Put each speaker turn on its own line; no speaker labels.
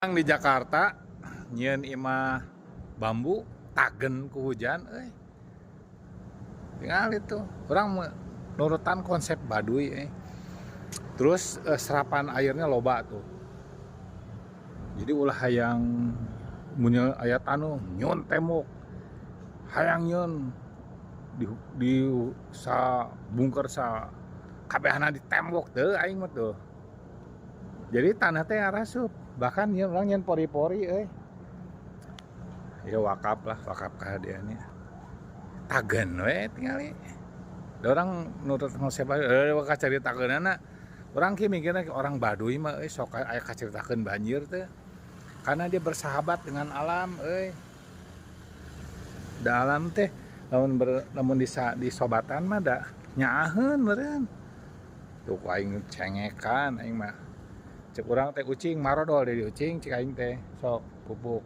Di Jakarta nyieun imah bambu tagen ku hujan euy. Tinggal itu urang nurutan konsep Baduy eh. Terus serapan airnya loba tuh. Jadi ulah hayang mun aya tanu nyieun tembok, hayang nyieun di sa bungker sa kabehana di tembok teu, aing mah tuh. Jadi tanah teh arasup, bahkan nyieun urang nyieun pori-pori euy. Ya wakaf lah, wakaf kahadeannya. Tagen we tingali. Da urang nurut konsep kacaritakeunana. Urang kieu mikirna, orang Baduy mah euy sok aya kacaritakeun banjir teh. Karena dia bersahabat dengan alam euy. Da alam teh lamun di sobatan mah da nyaaheun meureun. Tuh ku aing cengekan aing mah. Cek urang teh ucing marodol deui ucing cek aing teh sok pupuk.